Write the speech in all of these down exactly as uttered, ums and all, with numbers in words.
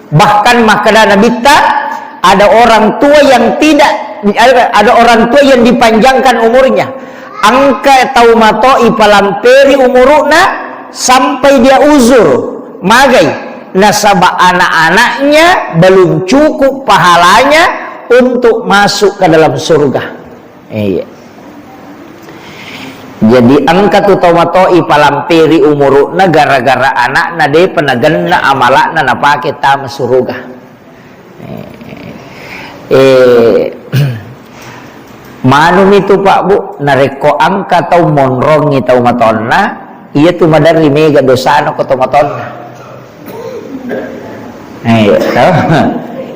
Bahkan makkeda Nabitta, ada orang tua yang tidak, ada orang tua yang dipanjangkan umurnya. Engka tau mato ipalamperi umuru'na sampai dia uzur, magai, nasaba anak-anaknya belum cukup pahalanya untuk masuk ke dalam surga. Iya. Jadi engka tu tau mato ipalamperi umuru'na gara-gara anakna depa nagenna amala'na napake tama suruga. Eh, eh, manumi tu, Pak, Bu, narekko engka tau monrongi tau matonna, iya tu maderri mega dosana ko tau matonna. Eh, toh?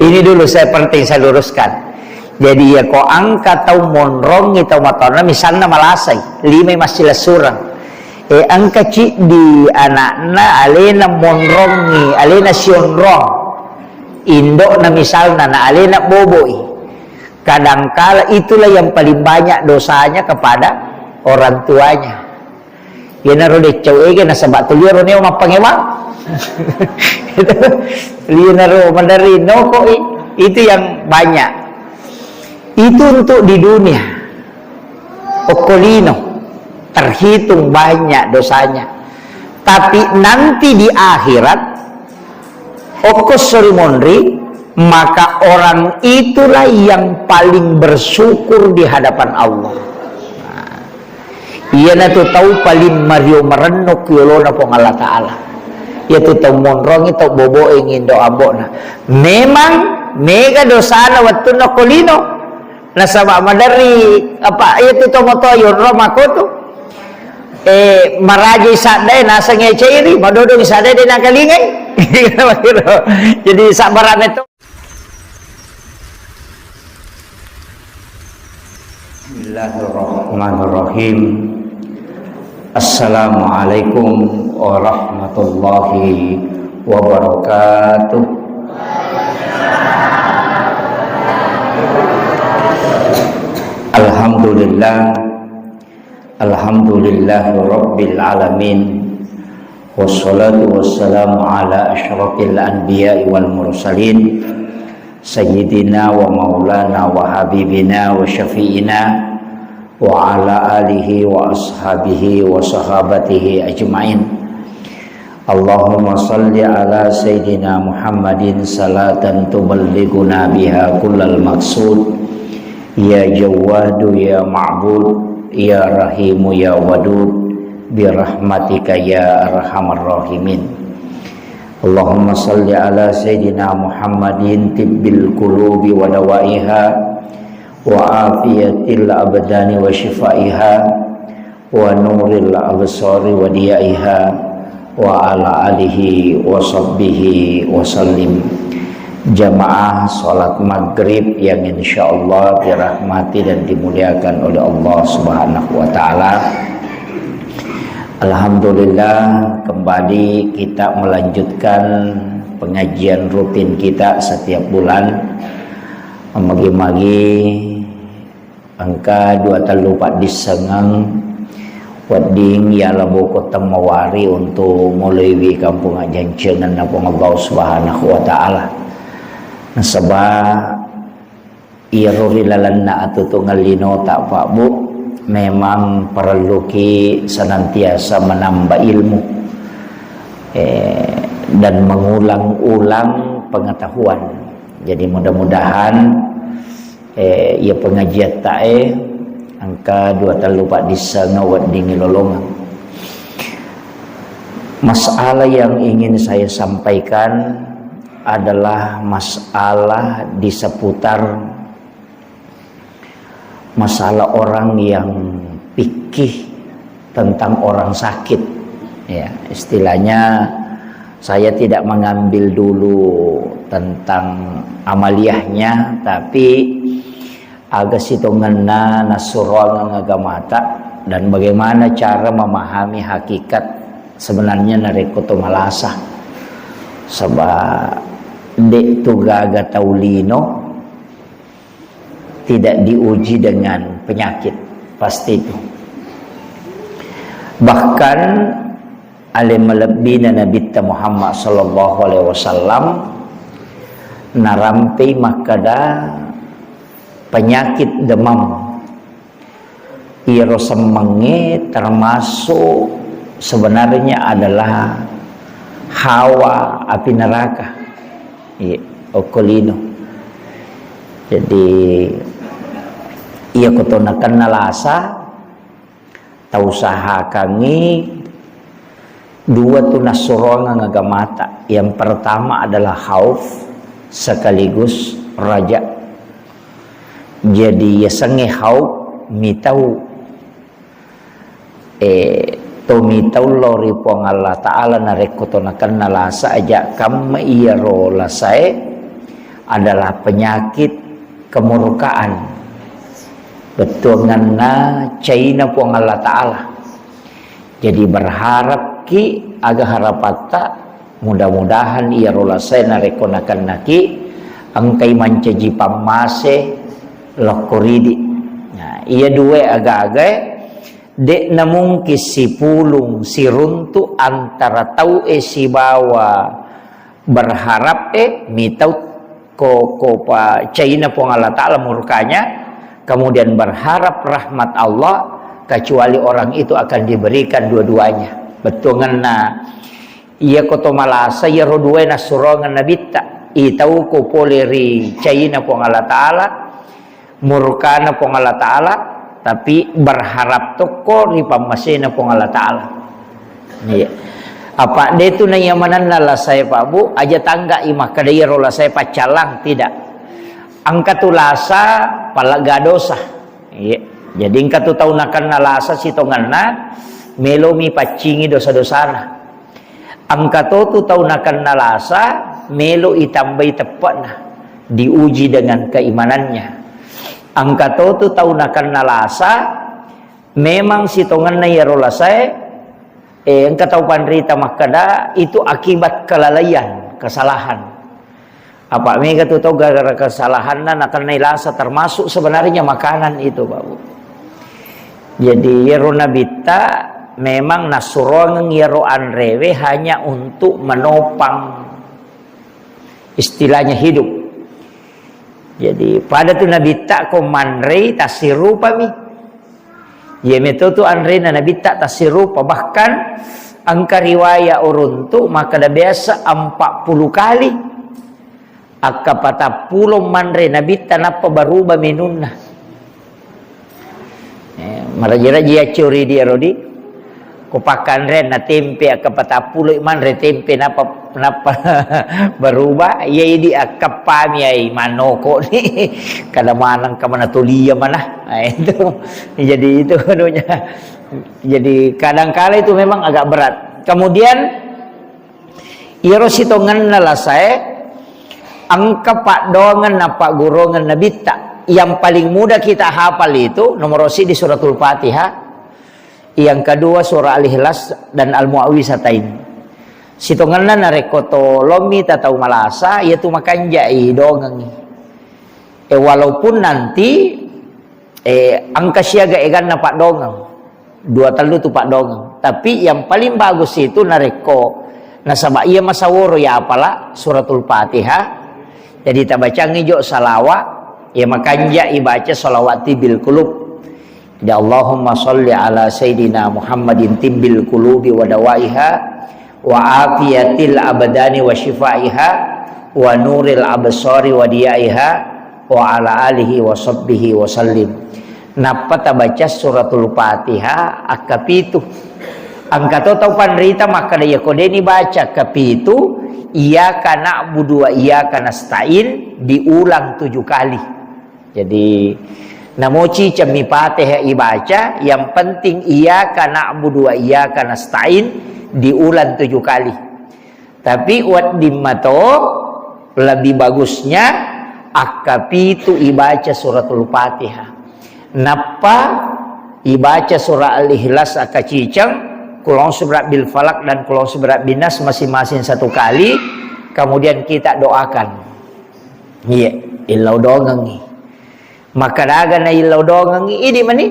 Ini dulu saya penting saya luruskan. Jadi, iya ko engka tau monrongi tau matonna, misalna malasai, limai massilessureng. Eh, engka ciddi anakna alena monrongi, alena sionrong. Indokna misalna, na alena boboi. Kadangkala itulah yang paling banyak dosanya kepada orang tuanya. Iyanaro deccau ege nasaba tu liaro neo mappangewang. Lianaro maderri nokoi, itu yang banyak. Itu untuk di dunia. Okko lino terhitung banyak dosanya. Tapi nanti di akhirat, okko sori monri, maka orang itulah yang paling bersyukur di hadapan Allah. Nah, iyanatu tau paling mario marenno ku yolona Puang Allah Ta'ala. Iyatu tau monrongi, tau boboe ngindo ambo'na. Memang mega dosana wettunna ko lino. Nasaba maderri apa, iyatu tau moto yonro makotu. Eh, marajai saddae naseng cairi, madodong saddae de nakalingai. Jadi sabar ame to. Bismillahirrahmanirrahim. Assalamualaikum warahmatullahi wabarakatuh. Alhamdulillah. Alhamdulillahi rabbil alamin. Wassalatu wassalamu ala asyrafil anbiya'i wal mursalin, sayyidina wa maulana wa habibina wa syafi'ina wa ala alihi wa ashabihi wa sahabatihi ajma'in. Allahumma salli ala sayyidina Muhammadin salatan tuballighuna biha kullal maqsud. Ya Jawwadu ya Ma'bud, ya Rahimu ya Wadud, birahmatika ya arhamar rahimin. Allahumma salli ala sayyidina Muhammadin tibbil qulubi wa dawaiha, wa afiyatil abdani wa shifaiha, wa nuril absari wa diyaiha, wa ala alihi wa sahbihi wa sallim. Jamaah salat maghrib yang insyaallah dirahmati dan dimuliakan oleh Allah Subhanahu wa Ta'ala. Alhamdulillah, kembali kita melanjutkan pengajian rutin kita setiap bulan. Magi-magi engka dua tellu paddissengeng wedding yalaboko temmawari untuk moloiwi kampung ajjancengenna Puang Allah Subhanahu wa Ta'ala. Nasaba iyaro ri lalenna atutungeng linota, Pak, Bu, memang parelluki senantiasa menambah ilmu, eh, dan mengulang-ulang pengetahuan. Jadi mudah-mudahan, eh, iya pengajiattae engka dua tellu paddissengeng wedding ilolongeng. Masalah yang ingin saya sampaikan adalah masalah di seputar masalah orang yang fikih tentang orang sakit. Ya, istilahnya saya tidak mengambil dulu tentang amaliyahnya, tapi aga sitongenna nassuroangeng agamata dan bagaimana cara memahami hakikat sebenarnya narekko to malasa. Saba de tu gaga tau lino tidak diuji dengan penyakit, pasti itu. Bahkan ale malebbina Nabitta Muhammad sallallahu alaihi wasallam, Narampei makkeda penyakit demam. Iyaro semmengnge termasuk sebenarnya adalah hawa api neraka. Iya, okko lino. Jadi, iya koto nakenna lasa, tausahakangngi dua tu nassuroangeng agamata. Yang pertama adalah khauf sekaligus raja. Jadi, yasengnge khauf mitau, eh, to mitau lao ri Puang Allah Ta'ala narekko to nakenna lasa aja kamma iyaro lasae adalah penyakit kemurkaan. Bettuanganna caina Puang Allah Ta'ala. Jadi berharapki aga harapatta, mudah-mudahan iyaro lasae narekko nakennaki engkai mancaji pammase lokko ridi. Nah, iya dua aga-agae de'na mungkin sipulung siruntu antara tau'e sibawa berharap e mitau ko, ko pa caina Puang Allah Ta'ala murkanya, kemudian berharap rahmat Allah, kecuali orang itu akan diberikan dua-duanya. Bettuanganna iya koto malasa iyaro duae nassuroangeng nabitta, itau ko pole ri caina Puang Allah Ta'ala, murkana Puang Allah Ta'ala, tapi berharap tokko ri pammasena Puang Allah Ta'ala. Iya. Apa de tu naiya manenna lasae, Pak Bu, aja tangga i makkeda iyaro lasae paccallang, tidak. Engka tu lasa palegga dosa. Iya. Jadi engka tu tau nakenna lasa sitongenna, melomi paccingi dosa-dosana. Engka to tu tau nakenna lasa, melo itambai teppe'na, diuji dengan keimanannya. Engka to tu tau nakenna lasa, memang sitongenna iyaro lasae, eh, engka tau panrita makkeda, itu akibat kelalaian, kesalahan. Apa mega tu tau gara-gara kesalahanna nakennai lasa, termasuk sebenarnya makanan itu, Pak Bu. Jadi, iyaro nabitta memang nassuroangeng iyaro anrewe hanya untuk menopang, istilahnya, hidup. Jadi, pada tu nabitta ko manrei tassirupami. Iya meto tu anrena nabitta tassirupa. Bahkan engka riwaya uruntu makkeda biasa empat puluh kali. Akka patappulo manre nabitta nappa baruba menunna. Eh, maraji-raji accori di ero di. Ko pakkanreanna tempe akka patappulo manre tempe nappa, nappa baruba. Iya idi akkappami ai manoko ni. Kada maneng ka mana tulia mana. Nah, itu. Jadi itu anunya. Jadi kadangkala itu memang agak berat. Kemudian iyaro sitongenna lasae, engka paddoangeng nappagguruangeng nabitta. Yang paling mudah kita hafal itu nomor siddi Suratul Fatihah, yang kedua surah Al-Ikhlas dan Al-Muawwizatain. Sitongenna narekko to lommi tatau malasa, iyatu makanjai dongengi. Eh, walaupun nanti, eh, engka siaga eganna paddoangeng. Dua tellu tu paddoangeng. Tapi yang paling bagus itu narekko nasaba iya masaworo ya apala Suratul Fatihah. Jadi tabacangi jo salawat, ya makanja ibaca salawat tibbil qulub. Jadi Allahumma salli ala sayyidina Muhammadin tibbil qulubi wa dawaiha wa afiyatil abdani wa syifaiha wa nuril absari wa diyaiha wa ala alihi wa sahbihi wa sallim. Nappa tabaca Suratul Fatihah akka pitu. Engka to tau panrita makkeda, iya ko deni baca akka pitu, iyyaka na'budu wa iyyaka nasta'in diulang tujuh kali. Jadi, namoci cemmi Fatihah ibaca, yang penting iyyaka na'budu wa iyyaka nasta'in diulang tujuh kali. Tapi wedding mato lebih bagusnya akka pitu ibaca Suratul Fatihah. Nappa ibaca surah Al-Ikhlas akka ciceng, Qul a'udzu birabbil falaq dan Qul a'udzu birabbin nas masing-masing satu kali, kemudian kita doakan. Iya, illau dongengi. Maka daga na illau dongengi, idi mani.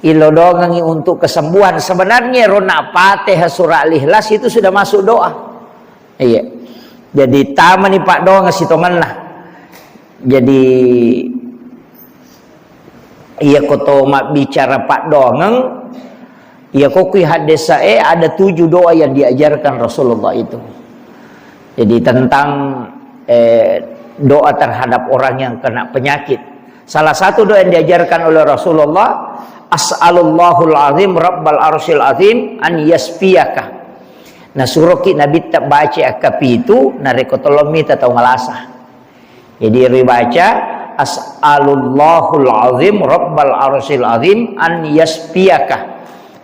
Illau dongengi untuk kesembuhan. Sebenarnya rona Fatihah surah Al-Ikhlas itu sudah masuk doa. Iya. Jadi tamani paddoangeng sitongenna. Jadi iya ko to mabbicara paddoangeng, iya ko kui haddesae ada tujuh doa yang diajarkan Rasulullah itu. Jadi tentang, eh, doa terhadap orang yang kena penyakit. Salah satu doa yang diajarkan oleh Rasulullah, "As'alullahul azim rabbal arsyil azim an yasfiyaka." Nasuroki Nabitta baca akkapitu, narekko tolong mita tau malasa. Jadi ribaca, "As'alullahul azim rabbal arsyil azim an yasfiyaka."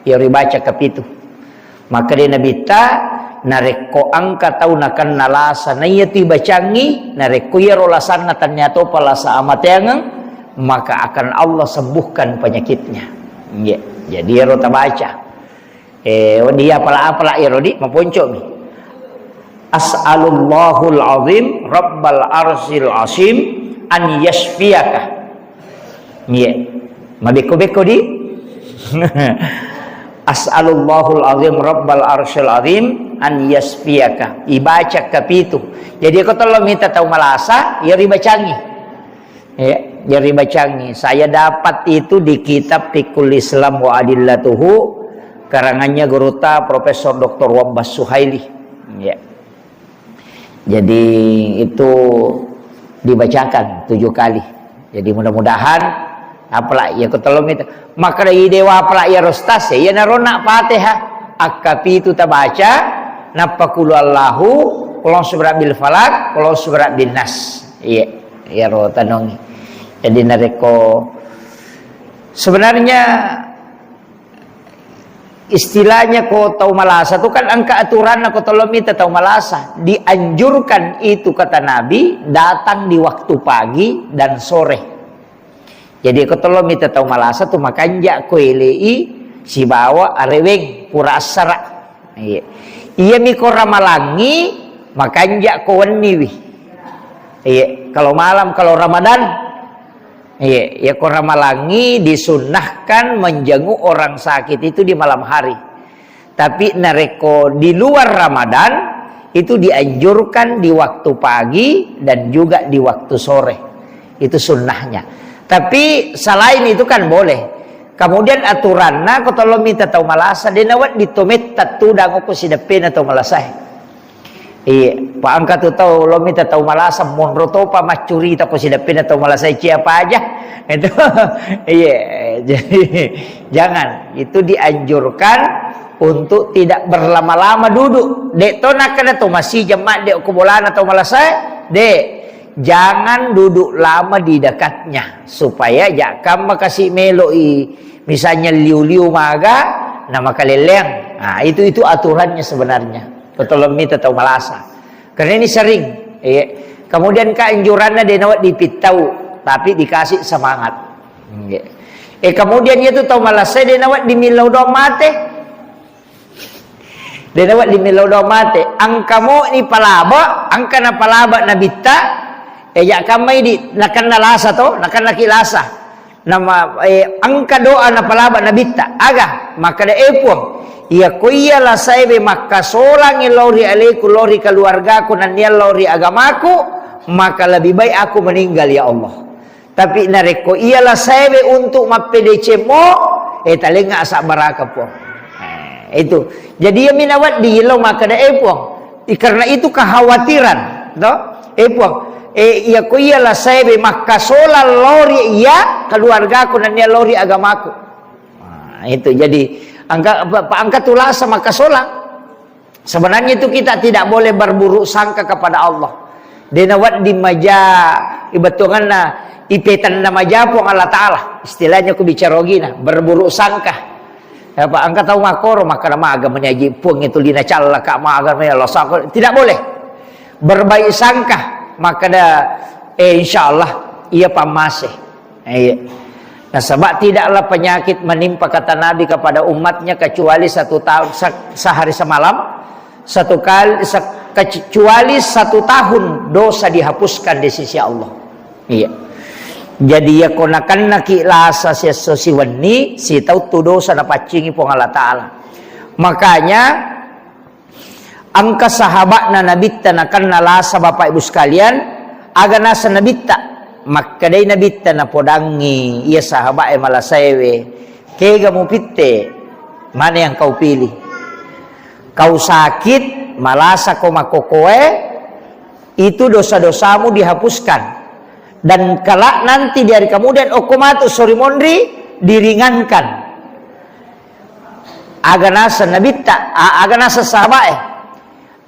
Ya ribaca kapitu. Makkeda Nabitta, narekko engka tau nakenna lasa, naiya tu ibacangngi, narekko iyaro lasanna tennia topa lasa amateangeng, maka akan Allah sembuhkan penyakitnya. Nggih. Jadi iyaro tabaca. Eh, wedding apala-apala iyaro di, maponcomi. "As'alullahul azim rabbal arsyil azim an yasfiyaka." Iya. Mabekko-bekko di. "As'alullahul azim rabbal arsyil azim an yasfiyaka." Ibaca kapitu. Jadi ko tolong mita tau malasa, ya ribacangi. Ya, jadi bacangi. Saya dapat itu di kitab Fiqhul Islam wa Adillatuhu, karangannya gurutta Profesor Doktor Wabbas Suhaili. Ya. Jadi itu dibacakan tujuh kali. Jadi mudah-mudahan apalagi ya ketolong itu. Maka dari dewa apalagi ya rostas ya, ya narona Fatihah. Akkapitu tabaca, nappa kulu Allahu, kulong subra bil falak, kulong subra bin nas. Iya. Iyaro tanongi. Jadi narekko sebenarnya istilahnya ko tau malasa tu kan engka aturanna ko tolong mita tau malasa. Dianjurkan itu kata Nabi datang di waktu pagi dan sore. Jadi ko tolong mita tau malasa tu makanja ko elei sibawa areweng pura assara. Iya. Iyami ko ramalangi, makanja ko wenniwi. Iya, kalau malam, kalau Ramadan, iya, ya ko ramalangi disunnahkan menjenguk orang sakit itu di malam hari. Tapi narekko di luar Ramadan, itu dianjurkan di waktu pagi dan juga di waktu sore. Itu sunnahnya. Tapi selain itu kan boleh. Kemudian aturanna ko tolong mita tau malasa, de nawedding to metta tudang ko sideppena tau malasae. Iya, pa engka tu tau lo mita tau malasa monro topa maccurita ko sideppena tau malasa cia paja. Itu iya, jadi jangan. Itu dianjurkan untuk tidak berlama-lama duduk. Dek to nakkeda to masih jam madde ko bolana tau malasa, dek. Jangan duduk lama di dekatnya supaya jakka makasi meloi misalnya liu-liu maga na makalelleang. Nah, itu itu aturannya sebenarnya. Tolong mita tau malasa. Karena ini sering. Iya. Kemudian keanjuranna de nawedding dipittau, tapi dikasih semangat. Iya. Eh, kemudian itu tau malasa de nawedding millau doang mate. De nawedding millau doang mate. Engka moni palaba, engka napalaba nabitta, eh, jakka mai di nakenna lasa to, nakennaki lasa. Nama, eh, engka doa napalaba nabitta. Aga, makkeda, "Eh, Puang, iya ko iya lasaewe makkasolangi lao ri aleku, lao ri keluargaku, nennia lao ri agamaku, maka lebih baik aku meninggal, ya Allah. Tapi narekko iya lasaewe untuk mappedecemmo, eh, talengnga asabbaraka, Puang." Eh, itu. Jadi iya minawedding lao makkeda, "Eh, Puang, i-, karena itu kekhawatiran, to? Eh, Puang, eh, iya ko iya lasaewe makkasolang lao ri iya keluargaku nennia lao ri agamaku." Nah, itu. Jadi angka, pa-, pa-, angka tulasa makkasolang. Sebenarnya itu kita tidak boleh berburuk sangka kepada Allah. De nawedding maja ibettuanganna ipetanna maja Puang Allah Ta'ala. Istilahnya ku bicara ogina, berburuk sangka. Apa engka tau makkoro, makkeda maga menyaji Puang itu lina callaka maga me Allah sangka. Tidak boleh. Berbaik sangka, makkeda, eh, insya Allah iya pammase. Iya. Nasaba tidaklah penyakit menimpa kata Nabi kepada umatnya kecuali satu tahun se-, sehari semalam, satu kali se-, kecuali satu tahun dosa dihapuskan di sisi Allah. Iya. Jadi iya ko nakennaki lasa siesso siwenni, sitauttu dosa napaccingi Puang Allah Ta'ala. Makanya Engka sahaba'na Nabitta nakenna lasa, Bapak Ibu sekalian, aga naseng Nabitta? Makkedai Nabitta napodangngi iya sahaba'e malasaewe, "Kega mupitte? Mana yang kau pilih? Kau sakit, malasa ko makokoe, itu dosa-dosamu dihapuskan. Dan kelak nanti di hari kemudian, okko matu sori monri, diringankan." Aga naseng Nabitta, a-, aga naseng sahaba'e,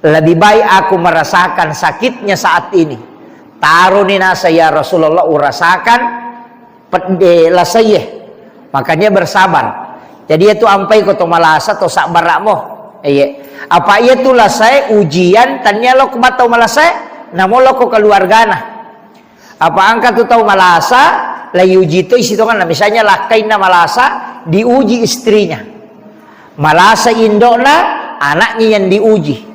"Lebih baik aku merasakan sakitnya saat ini." Taroni naseng, "Ya Rasulullah, urasakan pedde lasaie." Makanya bersabar. Jadi, itu ampai ko to malasa, to sabbara'mo. Iye. Apa iya tu lasae ujian, tania lo ko batau malasae, namo lo ko keluargana. Apa engka tu tau malasa, la iuji to isi tongenna. Misalnya lakkainna malasa, diuji istrinya. Malasa indo'na, anaknya yang diuji.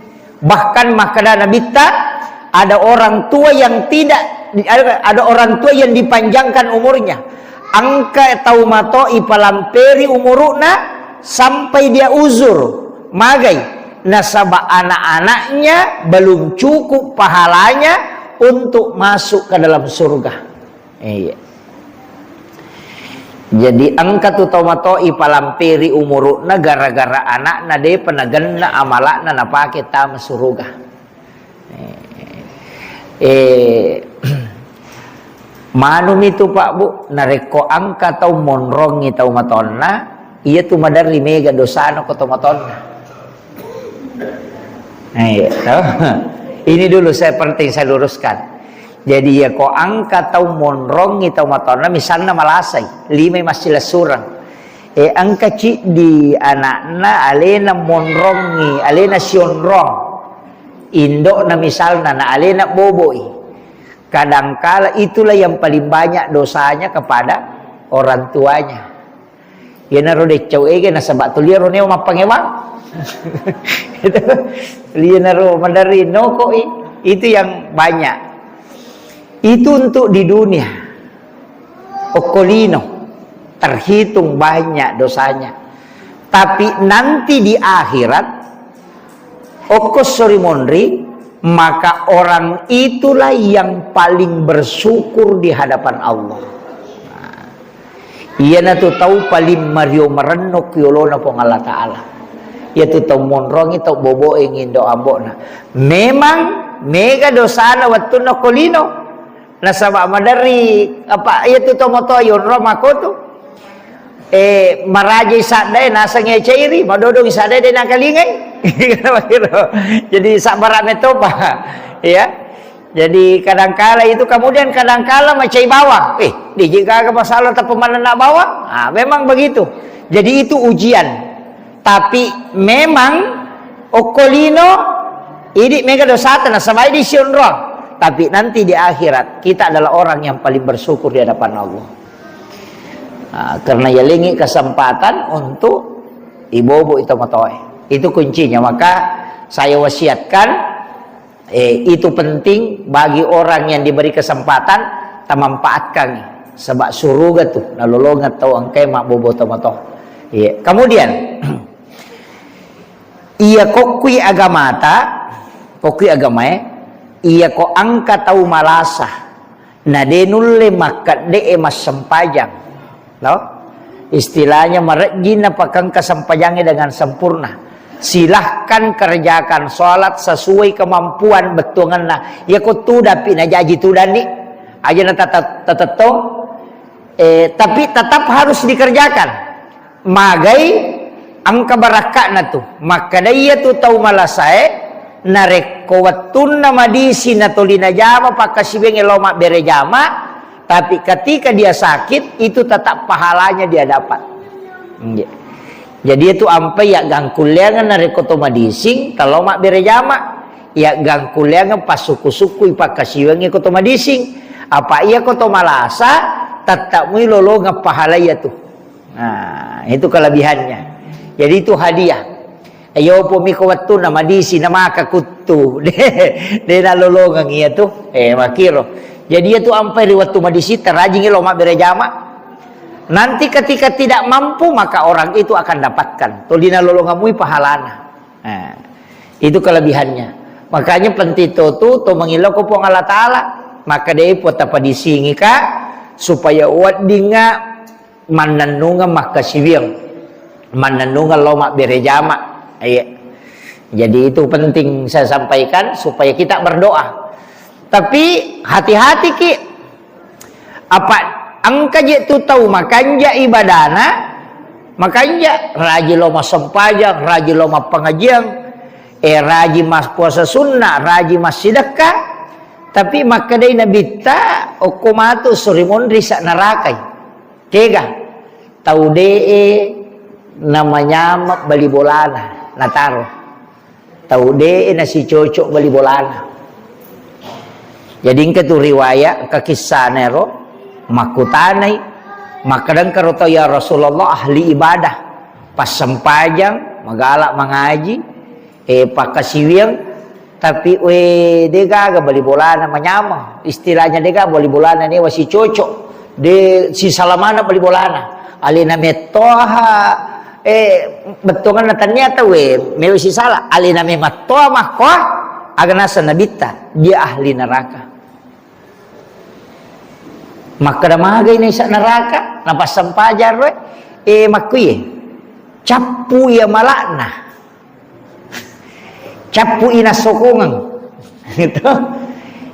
Bahkan makkeda Nabitta, ada orang tua yang tidak, ada, ada orang tua yang dipanjangkan umurnya. Engka tau mato ipalamperi umuru'na sampai dia uzur. Magai? Nasaba anak-anaknya belum cukup pahalanya untuk masuk ke dalam surga. Iya. Jadi engka tu tau mato ipalamperi umuru'na gara-gara anakna depa nagenna amala'na napake tama suruga. Eh, manumi tu, Pak, Bu, narekko engka tau monrongi tau matonna, iya tu maderri mega dosana ko tau matonna. Eh, iya, toh? Ini dulu saya penting saya luruskan. Jadi, iya ko engka tau monrongi tau matonna, misalna malasai, limai massilessureng. Eh, engka ciddi anakna alena monrongi, alena sionrong. Indo'na misalna, na alena boboi. Kadangkala itulah yang paling banyak dosanya kepada orang tuanya. Iyanaro deccau ege nasaba tuliaro neo mappangewang. Itu, iyanaro maderri nokoi. Itu yang banyak. Itu untuk di dunia. Okko lino terhitung banyak dosanya. Tapi nanti di akhirat, okko sori monri, maka orang itulah yang paling bersyukur di hadapan Allah. Nah, iyanatu tau paling mario marenno ki yolona Puang Allah Ta'ala. Iyatu tau monrongi, tau boboe ngindo ambo'na. Memang mega dosana wettunna okko lino. Nasaba maderri, apa, iyatu tomatoa yonro makotu. Eh, marajai saddae nasengnge cairi, madodongi saddae de nakalingai. Jadi sabbara metopa. Ya. Jadi kadangkala itu, kemudian kadangkala macai bawang. Eh, diji gaga masalah tapi manenna bawang. Ah, memang begitu. Jadi itu ujian. Tapi memang okko lino, idi mega dosata nasabai di sionrong. Tapi nanti di akhirat, kita adalah orang yang paling bersyukur di hadapan Allah. Ah, karena yalengi kesempatan untuk ibobo itu matoe. Itu kuncinya. Maka saya wasiatkan, eh, itu penting bagi orang yang diberi kesempatan, tamanfaatkan. Sebab suruga tu nalolongeng tau engkae mabbobo tomatoa. Iya. Kemudian, iya kokkui agamata, kokkui agamae, iya ko engka tau malasa, na de nulle makkedde'e massempajang. No? Istilahnya marejjing napakengka sempajangnge dengan sempurna. Silahkan kerjakan sholat sesuai kemampuan bettuangenna. Iya ko tudapi najaji tudanni. Aja na tata-, tatettong. Eh, tapi tetap harus dikerjakan. Magai engka barakka'na tu. Makkeda iyatu tau malasae, narekko wettunna madisi natoli najama pakkasiwiangnge lao mabbere jama, tapi ketika dia sakit, itu tetap pahalanya dia dapat. Nggih. Jadi itu ampai ya gangkulleangeng narekko to madising, talo mabbere jama, ya gangkulleangeng passukku-sukkui pakkasiwiangnge ko to madising. Apa iya ko to malasa, tetap mui lolongeng pahala iya tu. Nah, itu kelebihannya. Jadi itu hadiah. Ayo, pomi ko wettunna madisi, namaka kuttu. De, de nalolongeng iya tu. Eh, makiro. Jadi iya tu ampai ri wettu madisi, terajingi lo mabbere jama. Nanti ketika tidak mampu, maka orang itu akan dapatkan. Toli nalolongeng mui pahalana. Nah, Itu kelebihannya. Makanya penting to tu, to mangillau ko Puang Allah Ta'ala. Maka dei po tapadisingika supaya weddinga mannennungeng makkasiwiang. Mannennungeng lao mabbere jama. Iya. Jadi itu penting saya sampaikan supaya kita berdoa. Tapi hati-hati ki, apa engka je tu tau makanja ibadana, makanja, raji lao massempajang, raji lao mappangajiang, eh, raji mas-, puasa sunnah, raji massidekka, tapi makkedai Nabitta, okko matu suri monri sa narakai. Kega? Tau de'e namanyama bali bolana, nataro. Tau de'e nasicocok bali bolana. Jadi engka tu riwayat, engka kissana ero, makkutanai, makkeda engka ro tau, "Ya Rasulullah, ahli ibadah, passempajang, magala mangaji, eh, pakkasiwiang, tapi, we, de gaga bali bolana manyameng. Istilahnya de gaga bali bolana newa sicocok. De sisala maneng bali bolana. Alena mettoha, eh, bettuanganna tania tau, we, mewa sisala. Alena memettoha makkoa, aga naseng Nabitta, dia ahli neraka." Makkeda magai naisa neraka, napassempajang ro, eh, makkuye. Cappu iya malakna. Cappu i nassokongeng. Gitu.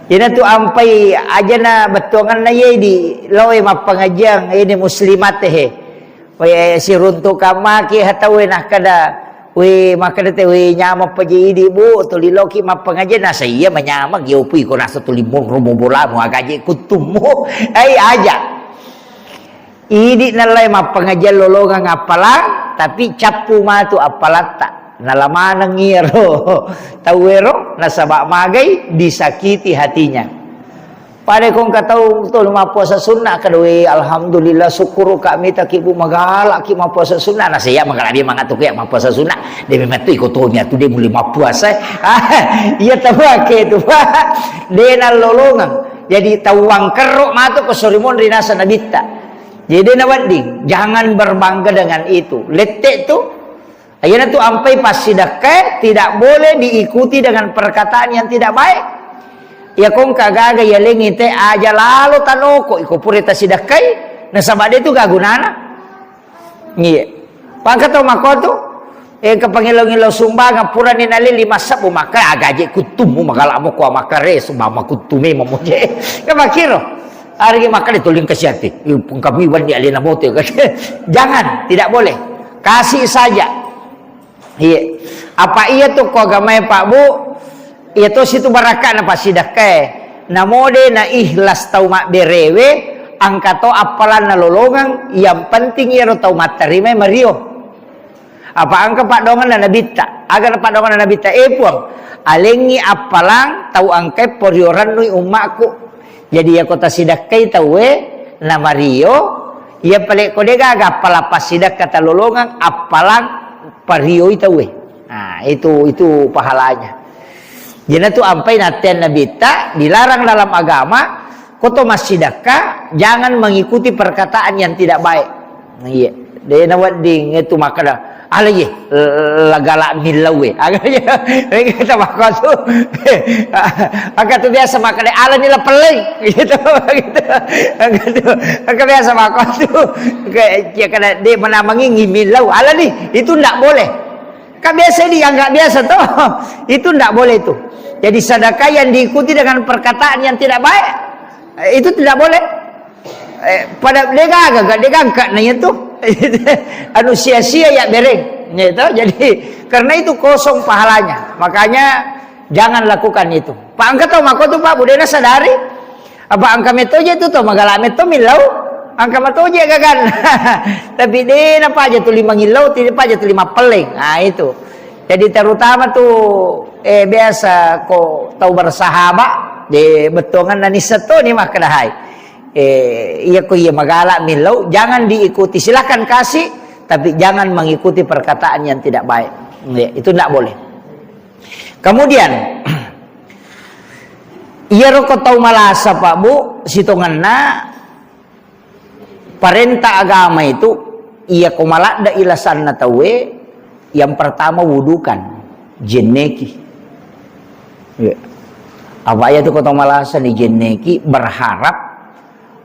Ina tu ampai ajana bettuanganna ye di loe mappangajiang ini muslimat he. We siruntukan maki hatawe nakkeda, we makkeda te, we nyameng paje idi, Bu, tuli loki mappangajiang, nasa iya manyameng, yo pui ko nasa tuli monro bolamu, agaje kuttummu. Ai aja. Idi nallai mappangajiang lolongeng appalang, tapi cappu matu appalatta. Nala maneng iyaro tauwero, nasaba magai disakiti hatinya. Pada kongka tau tolu mappuasa sunnah, kada, "We, alhamdulillah, syukur kami taki, Bu, magala ki mappuasa sunnah." Nasa iya magala dia mangatu ya mappuasa sunnah. Dia memang tu iko tonya tu dia mulai mappuasa. Iya tahu ake tu, Pak. Dia nalolongeng. Jadi tau wangkerro matu ko sorimonri nasa nabitta. Jadi dia nawedding, jangan berbangga dengan itu. Lettek tu, iyana tu ampai passidekkae tidak boleh diikuti dengan perkataan yang tidak baik. Iya kongka gaga yalengi te aja lalo tanoko, iko pura tasidekkai, nasaba de tu gagunana. Iya. Pangka tau mako tu, eh, ke pangilo-ngilo sumbangan purani nalili massabbu, maka agaje kuttummu, magala mo ko makare, sumama kuttume mamoje. Ke makiro. Arigi makkeda tuli engka siati. Ih, pungkami wenni alena moto, kan? Jangan, tidak boleh. Kasih saja. Iya. Apa iya tu ko agamae, Pak, Bu? Iya to situ barakka na passidekkae. Namode na ikhlas tau mabberewe, angka to appalanna lolongeng, yang penting iyaro tau matterimai mario. Apa engka paddoanganna Nabitta? Aga na paddoanganna Nabitta? Eh, Puang, alengngi appalang tau engkae porio rennui ummakku. Jadi, iya ko tasidekkai tauwe, namario, iya pale ko de gaga appalang passidekka talolongeng, appalang parioi tauwe. Nah, itu, itu pahalanya. Jadi, itu ampai nattean Nabitta, dilarang dalam agama, Koto massidekka, jangan mengikuti perkataan yang tidak baik. Iya. De nawedding itu makkeda, "Ala ye, lagala millau we." Aga ye, kita makkatu. Aga tu biasa makkeda, "Ala ni la pelleng." Gitu, gitu. Aga tu, aga biasa makkatu. Kayak, ya, kada de menamengi millau. "Ala ni, itu ndak boleh." Kan biasa dianggap biasa toh. Itu ndak boleh itu. Jadi sedekah yang diikuti dengan perkataan yang tidak baik, eh, itu tidak boleh. Eh, pada degaga, degaga na itu. Anu sia-sia ya bereng. Gitu. Jadi karena itu kosong pahalanya. Makanya jangan lakukan itu. Pak, engka tau mako tu, Pak, budena sadari. Apa engka metoje tu to, magala meto millau, engka matoje gagan. Tapi de na paja tuli mangillau, tidak paja tuli mappelleng. Nah, itu. Jadi terutama tu, eh, biasa ko tau bersahabat, de bettuanganna nisseng to ni makkedahai. Eh, iya ko iya magala millau, jangan diikuti. Silakan kasih, tapi jangan mengikuti perkataan yang tidak baik. Ya, itu ndak boleh. Kemudian, iyaro ko tau malasa, Pak, Bu, sitongenna parenta agama itu, iya ko maladde ilasanna tauwe, yang pertama wudukan. Jenneki. Iya. Apa iya tu ko tau malasa ni jenneki, berharap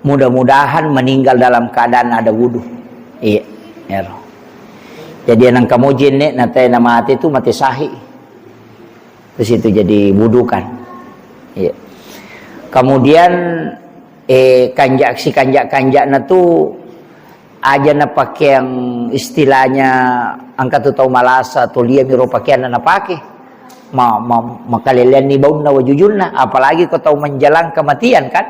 mudah-mudahan meninggal dalam keadaan ada wudu. Iya, ero. Jadi nang kamo jenne na te na mate tu mate sahih. Terus itu jadi wudu kan. Iya. Kemudian, eh, kanjak si kanjak-kanjakna tu aja na pakeang istilahnya engka tu tau malasa tu lia miro pakeanna napake. Ma, ma, makaleleanni baunna wajujunna, apalagi ko tau menjelang kematian kan.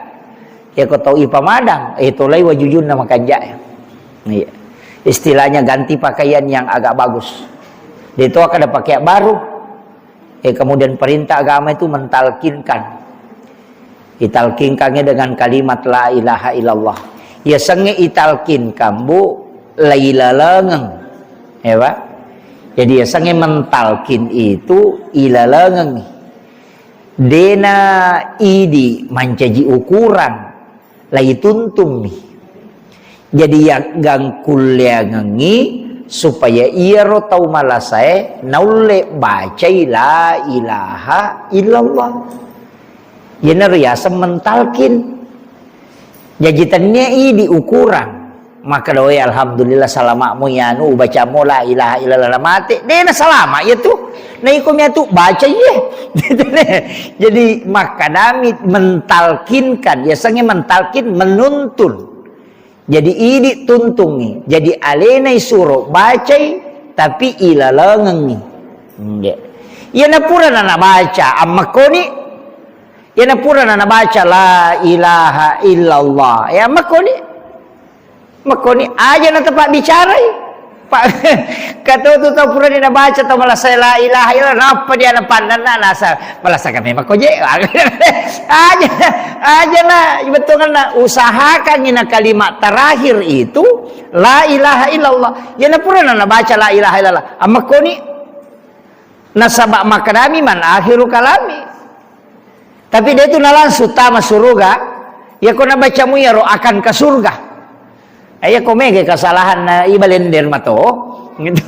Ya ko tau ipamadang, eh, tolai wajujunna makanjak. Iya. Istilahnya ganti pakaian yang agak bagus. Dia itu akan ada pakaian baru. Eh, kemudian perintah agama itu mentalkinkan. Italkinkannya dengan kalimat la ilaha illallah. Yasengnge italkinkan, Bu, lailalengeng. Ya, Pak? Jadi yasengnge mentalkin itu ilalengeng. Dena idi mancaji ukuran, laituntummi. Jadi yaggangkulleangengngi supaya iyaro tau malasae naulle bacai la ilaha illallah. Yenaro yaseng mentalkin. Jaji tennia idi ukuran. Makkeda, "Oi, alhamdulillah, salama'mu iyanu, ubacamo la ilaha illallah, namate." De nasalama iya tu. Na iko mia tu baca iye. Jadi makkedami mentalkinkan, yasengnge mentalkin, menuntun. Jadi idi tuntungngi. Jadi alena isuro bacai, tapi ilalengengngi. Nggih. Iyana pura nanabaca, ammekkoni. Iyana pura nanabaca la ilaha illallah. Ya, ammekkoni. Mekkoni aja na tepabbicarai. Pak, kato tu tau purani nabaca tau malasa la ilaha illallah, nappa dia napannanna nasa malasa kami makkoje. Aja, aja na bettuanna usahakan ina kalimat terakhir itu la ilaha illallah. Ya na pura na nabaca la ilaha illallah. Ammekkoni nasaba makkedami man akhiru kalami. Tapi dia itu na langsung tama suruga, ya ko nabacamu iyaro akan ke surga. Eh, iya ko mega kesalahan na ibalender mato. Gitu.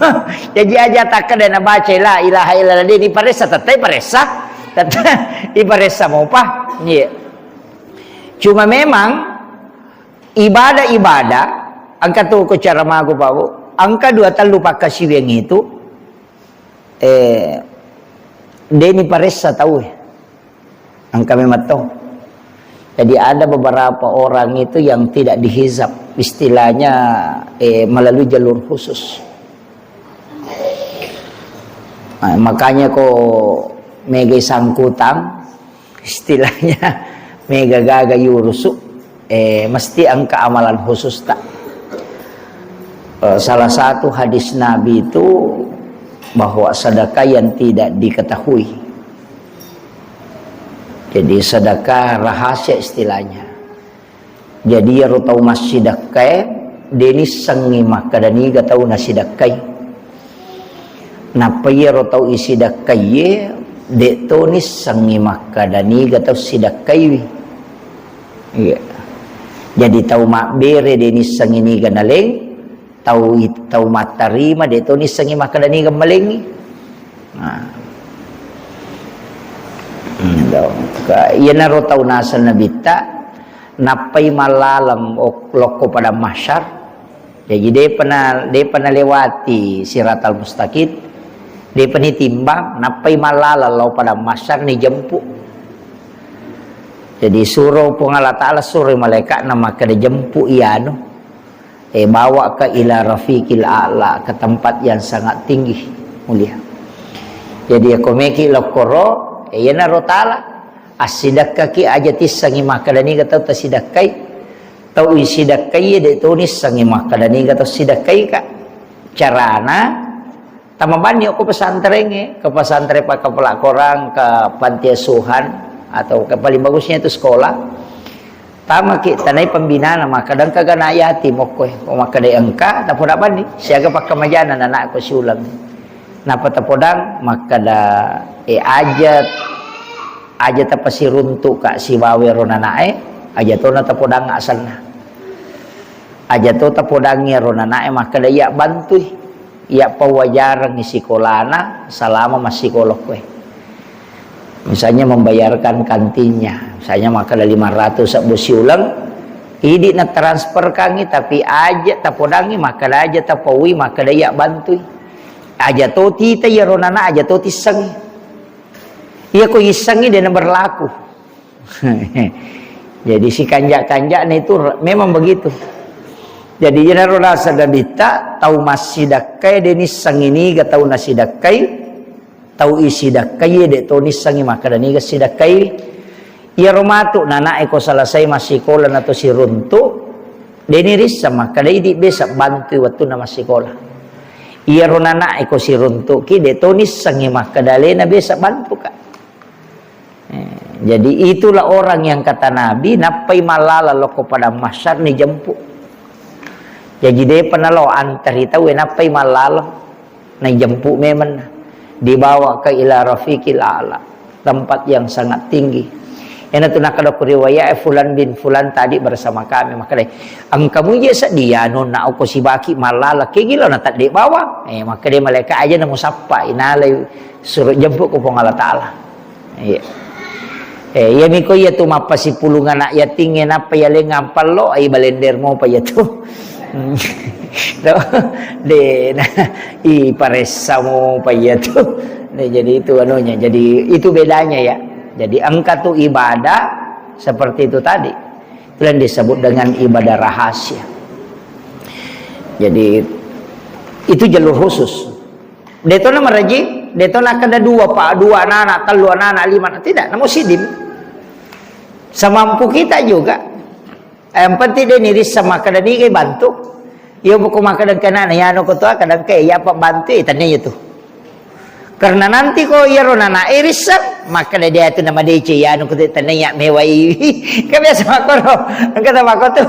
Jadi aja takkeda nabaca la ilaha illallah de diparessa, tette paressa. Tette iparessa mopa. Iya. Cuma memang ibadah-ibadah, angka tu ko cara magu, Pak, Bu. Angka dua tellu pakkasiwiang itu, eh, deni paressa tau, eh. Angka memang to. Jadi ada beberapa orang itu yang tidak dihizab, istilahnya, eh, melalui jalur khusus. Nah, makanya ko mega sangkutang, istilahnya mega gaga yurusu, eh, mesti angka amalan khusus tak. Eh, salah satu hadis Nabi itu bahwa sedekah yang tidak diketahui. Jadi sedekah rahasia istilahnya. Jadi iyaro tau massidekkae, de nissengngi makkeda niga tau nasidekkai. Nappa iyaro tau isidekkaiye, de to nissengngi makkeda niga tau sidekkaiwi. Iya. Jadi tau mabbere de nissengngi niga naleng, tau, tau mattarima, de to nissengngi makkeda niga malengngi. Nah. Hmm, do. Ka-, iyanaro tau naseng Nabitta, nappai mallaleng ok-, lokko padang mahsyar. Jaji, depa na, depa nalewati siratal mustaqim, depa nitimbang, nappai mallaleng lao padang mahsyar nijempu. Jadi, suro Puang Allah Ta'ala, suroi malaikatna makkeda, "Jempu iyanu." Eh, bawa ke ila rafiqil a'la, ke tempat yang sangat tinggi, mulia. Jadi, ko meki lokkoro, eh, iyanaro tala, assidekkaki aja tissengi makkeda niga tau tasidekkai, tau isidekkai de to nissengi makkeda niga tau sidekkai ka. Carana, Tamabanni okko pesantrengnge, ke pesantren pakkapala korang, ke panti asuhan, atau ke paling bagusnya itu sekolah. Tamaki tanai pembinaan, makkeda engka gana yatim okko e. Makkeda engka, tapodabanni, siaga pakkamajana nanakku siulang. Napa tapodang, makkeda, eh, aja, aja tapasiruntuk ka sibawa ro nanae, aja tona tapodang asalna. Aja to tapodangngi ro nanae makkeda, "Iya, bantui." Iya pawajarengngi sikolana selama massikola koe. Misalnya membayarkan kantinnya, misalnya makkeda lima ratus sebbu siuleng, idi na transferkangngi, tapi aja tapodangngi, makkeda aja tapaui, makkeda iya bantui. Aja to tita iyaro nana, aja to tissengngi. Iya ko issengngi de na berlaku. Jadi, sikanja-kanjana itu re-, memang begitu. Jadi, iyanaro nasaba Nabitta, tau massidakkae de nissengngi niga tau nasidakkai, tau isidakkaie de to nissengngi makkeda niga sidakkai. Iyaro matu nana'e ko selesai massikola nato siruntu, de nirisseng makkeda idi besa bantui wettunna massikola. Iyaro nana'e ko siruntuki de to nissengngi makkeda alena besa bantuka. Eh, jadi itulah orang yang kata Nabi, nappai mallala lokko padang mahsyar nijempu. Jadi depa nalo antari tauwe nappai mallala, naijempu memang. Dibawa ke ila rafiqil a'la, tempat yang sangat tinggi. Ena tu nakkeda ko riwayat, eh, fulan bin fulan tadi bersama kami. Makkeda, engka muje sedia nonna okko sibaki mallala, ke gila na tadde bawang. Eh, makkeda malaikat aja namu sappa, inalai suruh jemput ko Puang Allah Ta'ala. Iya. Eh, iya miko iya tu mappasipulung anak yatingnge nappa iya lengang pallo, ai balender mopa iya tu. Do, de, na, i paressa mopa iya tu. De, jadi itu anunya. Jadi itu bedanya ya. Jadi engka tu ibadah seperti itu tadi. Itu yang disebut dengan ibadah rahasia. Jadi itu jalur khusus. Detona maraji, detona kada dua, Pak, dua anak-anak, tellu anak-anak, lima anak, tidak, namu sidin. Semampu kita juga. Yang penting dia nirissa makkeda niga bantu. Iya buku makkeda kena na yano ko tua kadang ke iya apa bantu, eh, tanya itu. Karena nanti ko iyaro nana irissa makkeda dia tu nama D C yano ko tanya mewai. Kan biasa makoro. Engka ta makotu.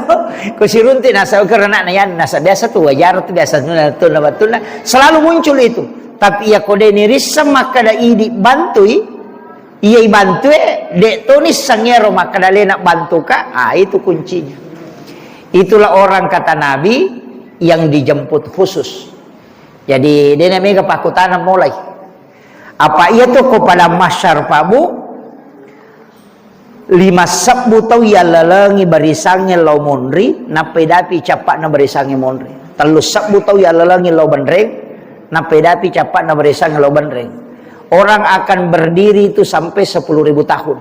Ko sirunti nasa karena na yano nasa biasa tu wajar tu biasa tu na tu na selalu muncul itu. Tapi iya ko de nirissa makkeda idi bantui, iya ibantue, de to nisseng ero makkeda lena bantuka, ah, itu kuncinya. Itulah orang kata Nabi yang dijemput khusus. Jadi, dena mega pakutana mulai. Apa iya tu ko pada masyar pabu, lima sebbu tau yallalengi barisangnge lao monri, nappa idapi cappa'na barisangnge monri. Tellu sebbu tau yallalengi lao benreng, nappa idapi cappa'na barisangnge lao benreng. Orang akan berdiri itu sampai sepuluh ribu tahun.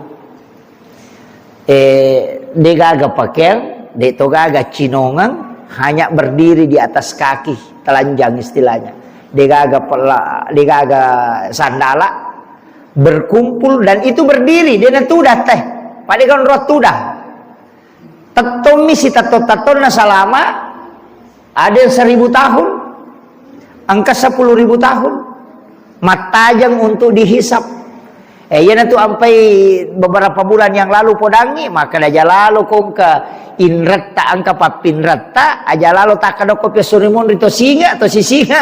Eh, degaga pakeang, de to gaga cinongang, hanya berdiri di atas kaki, telanjang istilahnya. Degaga pela-, degaga sandala, berkumpul dan itu berdiri, dia tudah teh. Pada kan roh tudah. Tettommi si tetto-tettonna selama ada yang seribu tahun, engka sepuluh ribu tahun. Mattajeng untuk dihisap. Eh, iya tu ampai beberapa bulan yang lalu podangi, maka aja lalo kongka inretta engka pappinretta, aja lalo takka dokko pesso rimonri to singa, to sisinga.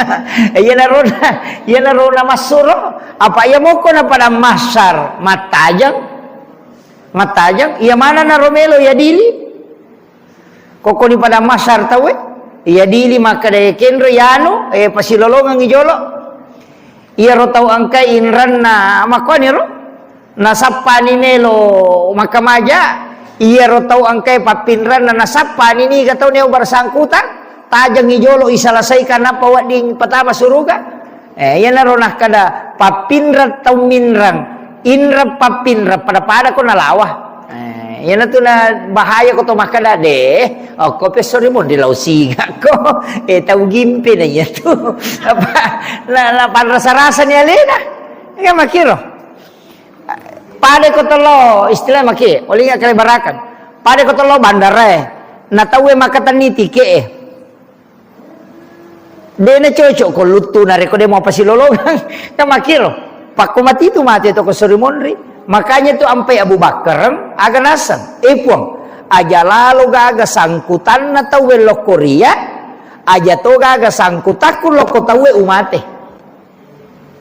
Eh, iya narona, iya narona massuro. Apa iya mokko na pada massar, mattajeng. Mattajeng, iya mana naro melo ya dili? Kokkoni pada massar tauwe, iya dili makkeda kenro yanu, eh, pasilolongengi jolo. Iyaro tau engkai inranna makkuaniro, nasappani melo makkamaja, iyaro tau engkai pappinranna nasappani niga tau neo bersangkutan, tajengi jolo iselesaikan nappa wedding patama suruga. Eh, iyanaro nakkeda pappinreng tau minreng, inreng pappinreng, pada-pada ko nalawa. Eh, iyanatu na bahaya ko to makkeda, "Deh, okko pesso rimonri lao singa ko." Eh, tau gimpe na iyatu. Apa, na, na panrasa-rasa ni alena. Iya makkiro. Pada ko telo, istilah maki, olinga kale barakan. Pada ko telo bandara e. Na tauwe makatenni tike e. Dena cocok ko luttu narekko de mau pasilolongang. Kan makkiro. Pakko mati tu mati to ko sori monri. Makanya tu ampai Abu Bakar, aga naseng. Eh, Puang, aja lalo gaga sangkutanna tauwe lokko ria, aja to gaga sangkutakku lokko tauwe umate.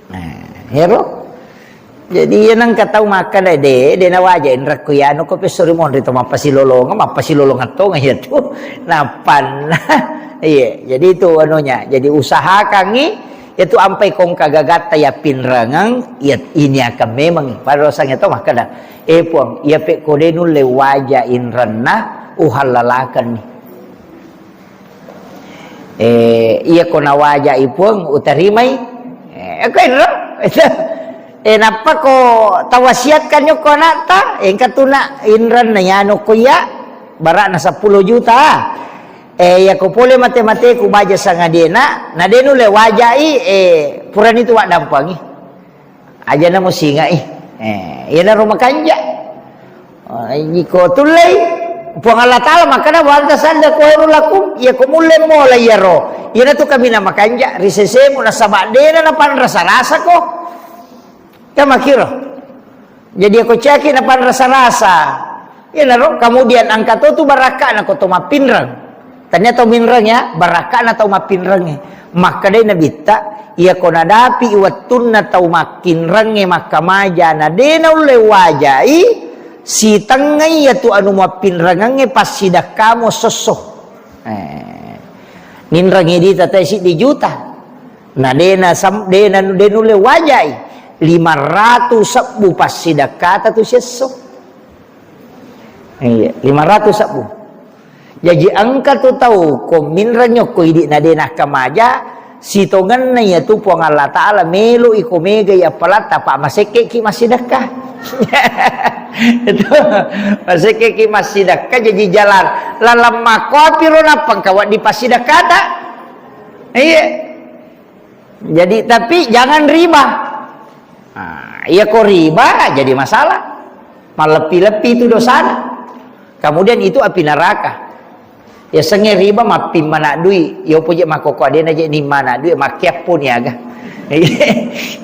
Nah, hero. Jadi, iya nengka tau makkeda, "De, de nawaja inrekku ianu ko pesso ri monri to mappasilolongeng, mappasilolongeng tonga iya tu." Nappanna. Iya, jadi itu anunya. Jadi usahakangi itu ampai kongka gagatta ya pinrengeng, ya ini akan memang. Pada rasanya to makkeda, "Eh, Puang, iya pe ko de nulle waja inrenna, uhallalakenni." Eh, iya ko nawajai Puang, utarimai. Eh, ko enro. Eh, nappa ko tawasiatkan nyokko anakta, engka tuna inrenna yano ko iya, bara'na seppulo juta. Eh, iya ko pole mate-mateku baja sangadena, na de nulle wajai, eh, purani tu waddampangi. Aja na musingai. Eh, iyanaro makanja. Oh, iko tullei, Puang Allah Ta'ala makkeda, "Wa anta sadda khairul lakum," iya ko mulle mola iyaro. Iyanatu kaminang makanja, ri sesemu nasaba dena napanrasa-rasa ko. Kan makkiro. Jadi, iya ko caki napanrasa-rasa. Iyanaro, kemudian engka to tu barakka'na ko to mappinreng. Tania tau minreng ya, barakka'na tau mappinrengnge. Makkedai Nabitta, iya ko nadapi wettunna tau makkinrengnge makkamaja na de naulle wajai, sitengngai iya tu anu mappinrengengnge passidakkamo sosso. Eh, ninrengngi dita tau siddi juta. Na de na sam-, de na, de nulle wajai. Lima ratu sebbu passidakkata tu siesso. Iya, lima ratu sebbu. Jaji engka tu tau ko minreng nyokko idi na de nakkamaja, sitongenna iya tu Puang Allah Ta'ala melo iko mega iya palatta, pa masekke ki massidekka. Itu, masekke ki massidekka, jaji jalan lalang makkopi ro nappa engka wedding passidekkata. Iya. Jadi, tapi jangan riba. Nah, iya ko riba jadi masalah. Malleppi-leppi itu dosana. Kemudian itu api neraka. Ya sengnge riba mappimmana dui. Ya opo je makkoko adena je nimmana dui, makkiappo ni aga.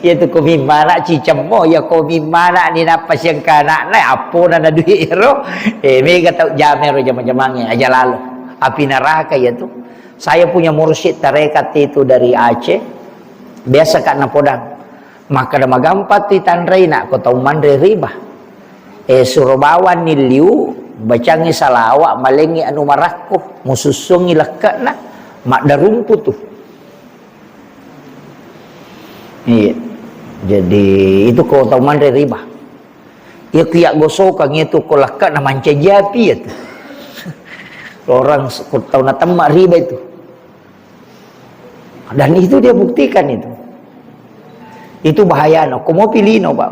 Ya tu ko mimmana cicemmo, ya ko mimmana ni nappa siangka anakna, appo na dui ro. Eh, mega tau jamero jama-jamange, aja lalo. Api neraka ya tu. Saya punya mursyid tarekat itu dari Aceh, biasa ka napodang, makkeda, "Magampang tu itanrei nak ko tau manre riba. Eh, suro bawanni liu, bacangi salawa, malengi anu marakko, musussungi lekke'na, maddarumpu tu." Iya. Jadi, itu ko tau manre riba. Iya ku iya gosokang itu ko lekke'na mancaji api ya tu. Orang s-, ko tau natemma riba itu. Dan itu dia buktikan itu. Itu bahayana. Ko mau pilih no, Pak.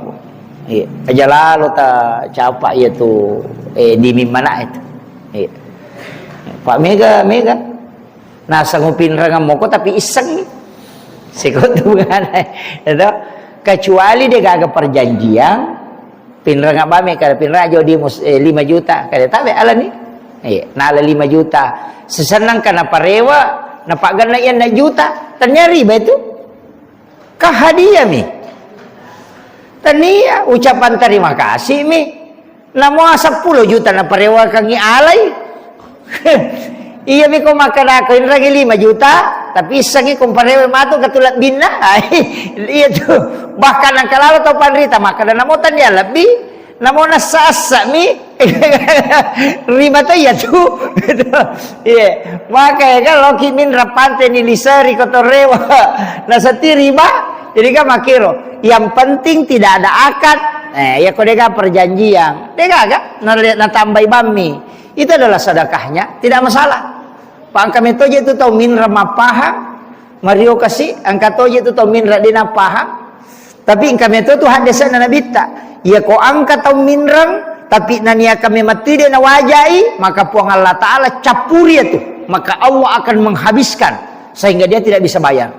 Iya. Aja lalo ta capa iya tu, eh, di mimmana itu. Iya. Pak mega, mega. Nasang upinrengeng moko tapi iseng. Siko tu bukan. Itu. Kecuali dia gaga perjanjian, pinreng abame kada pinreng aja di mus-, eh, lima juta. Kada tabe alani. Iya, nala lima juta. Sesenang kana parewa, napagana iya enam juta. Tania riba itu. Ka hadiah mi. Tania ucapan terima kasih mi. Namo seppulo juta naparewakangngi alai. Iya mi ko makkadako inrangi lima juta, tapi issengngi ko parewa matu katu lebbinna. Iya tu. Bahkan engka lalo tau panrita makkada namo tania lebbi, namo nassa-assa mi. Riba to iya tu. Iya. Maka ya kan loki minra pante ni liseri ko torewa. Nasati riba. Jadi kan makiro. Yang penting tidak ada akad. Eh, ya ko dega perjanjian. Dega ga? Na, natambai bammi. Itu adalah sedekahnya, tidak masalah. Pa engka metto je tu tau minra mappahang, mario kasi, engka to je tu tau minra de nappahang. Tapi engka metto tu haddese'na Nabitta. Iya ko engka tau minreng, tapi naniaka memettui de nawajai, maka Puang Allah Ta'ala cappuri itu. Maka Allah akan menghabiskan sehingga dia tidak bisa bayar.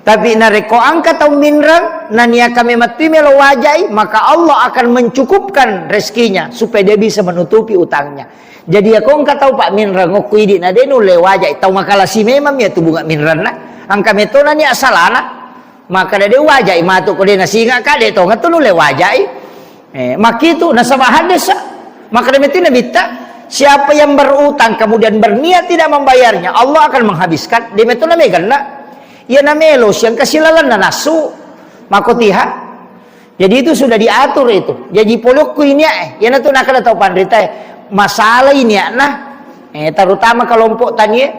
Tapi narekko engka tau minreng, naniaka memettui melo wajai, maka Allah akan mencukupkan rezekinya supaya dia bisa menutupi utangnya. Jadi, iya ko engka tau pak minreng okko idi na de nulle wajai, tau makalasi memang iya tu bunga minrenna. Engka metto nani asalana. Maka de wajai matu ko de nasinga ka de tongeng tu nulle wajai. Eh, makkitu nasaba haddesa. Makkeda metti Nabitta, siapa yang berutang kemudian berniat tidak membayarnya, Allah akan menghabiskan. De metto nameganna. Iya namelo siang kasilalanna nasu. Makotiha. Jadi itu sudah diatur itu. Jadi polokku ini, eh, yana tu nakada tau panrita, eh, masalah ini, nah, eh, terutama kelompok tani, eh,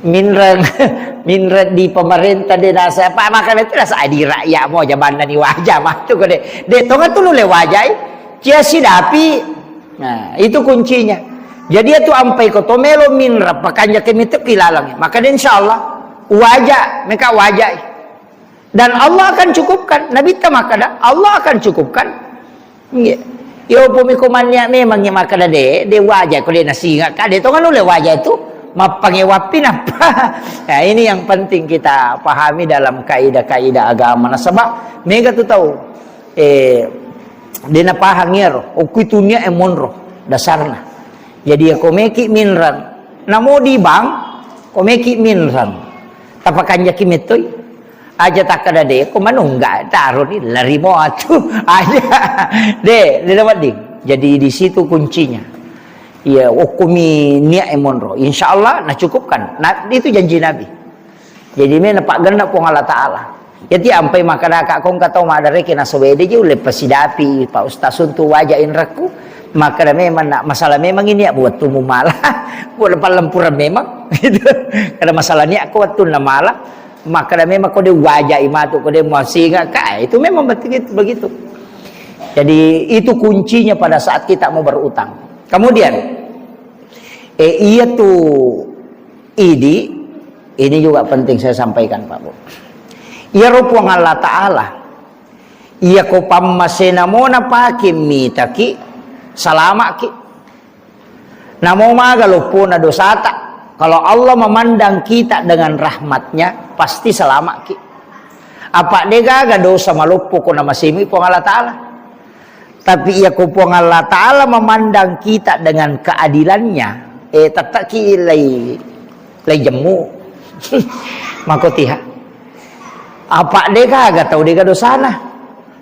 minreng, minreng di pemerintah de nasa apa, makanya itu nasa adi rakyat mau jabanna ni wajah mah tu kode. De tonga tu nule wajai, cia sidapi. Nah, itu kuncinya. Jadi itu ampai ko to melo minreng, pakanja ke mitu kilalang. Maka de insyaallah wajah, mereka wajai. Dan Allah akan cukupkan. Nabitta makkada, Allah akan cukupkan. Iya. Yo pumi ko mannia memang ya makkada de, de wajah ko de nasinga ka de tonga nule wajah itu mappangewapi napa. Nah, ini yang penting kita pahami dalam kaidah-kaidah agama. Nasaba mega tu tau, eh, de napahang iyaro, okku itu nia e monro dasarna. Jadi ya ko meki minreng, namo di bank, ko meki minreng. Tapakanjaki metoi. Aja takkada de ko manungga taroni lari mo atu. Aja. De, de dapat di. Jadi di situ kuncinya. Iya, okumi niat e monro. Insya Allah nacukupkan. Nah, itu janji Nabi. Jadi me napaggenna Puang Allah Taala. Jadi ampai makkada ka kong katau madareke nasowede je ulle pasidapi Pak Ustaz untuk wajah inrakku. Makkada memang nak masalah memang ini ya buat tumu malah. Buat palempura memang. Gitu. Kada masalah niat ko wattunna malah. Makkada memang ko de wajai matu ko de muasinga ka, itu memang begitu, begitu. Jadi itu kuncinya pada saat kita mau berutang. Kemudian, eh, iya tu idi, ini juga penting saya sampaikan Pak Bu. Iya ro Puang Allah Ta'ala, iya ko pammasena mona pake mitaki, salamaki. Namo maga loppona dosata. Kalau Allah memandang kita dengan rahmatnya, pasti salamaki. Apa degaga dosa maloppo ko namasemi Puang Allah Ta'ala. Tapi iya ko Puang Allah Ta'ala memandang kita dengan keadilannya, eh, tettaki lai, lai jemmu. Makotiha. Apa degaga tau dega dosana.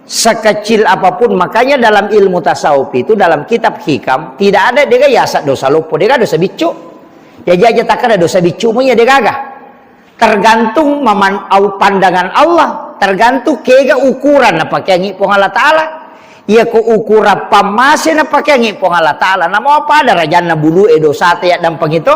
Sekecil apapun, makanya dalam ilmu tasawuf itu, dalam kitab Hikam, tidak ada dega yasa dosa loppo, dega dosa biccu. Ya jaja takada dosa biccu mu ya degaga. Tergantung maman au pandangan Allah, tergantung kega ukuran napakeangi Puang Allah Ta'ala. Iya ko ukuran pammase napakeangi Puang Allah Ta'ala, namo apa darajanna bulu e dosa te ya dampang itu?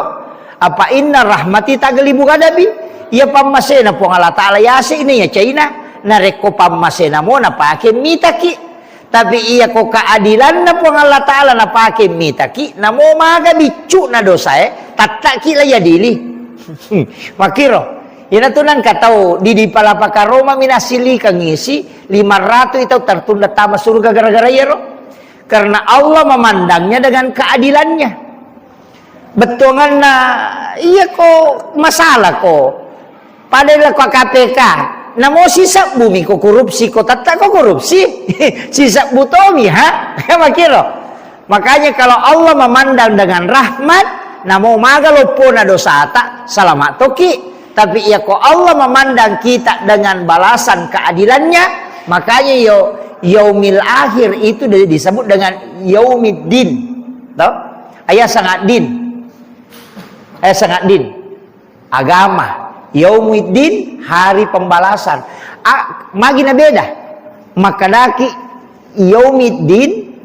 Apa inna rahmati taglibu ghadabi. Iya pammasena Puang Allah Ta'ala yase ini ya China. Narekko pammasena mo napake mitaki. Tapi iya ko keadilanna Puang Allah Ta'ala napake mitaki, namo maga biccu na dosae, tattaki la yadili. Makiro. Ina tu nangka tau di, di palapa karoma minasili kangisi lima ratus itu tertunda tama surga gara-gara iyaro. Karena Allah memandangnya dengan keadilannya. Bettuanganna, iya ko masalah ko. Pada lako K P K. Namo sisebbu mi ko korupsi, ko tetta ko korupsi. Sisebbu tomi, ha? Makiro. Makanya kalau Allah memandang dengan rahmat, namo maga loppona dosata, selamat toki. Tapi iya ko Allah memandang kita dengan balasan keadilannya, makanya yo yaumil akhir itu di-, disebut dengan yaumiddin. Toh? Ayat sangat din. Eh, sangat din. Agama. Yaumuddin, hari pembalasan. A, magi na beda. Makkadaki yaumiddin,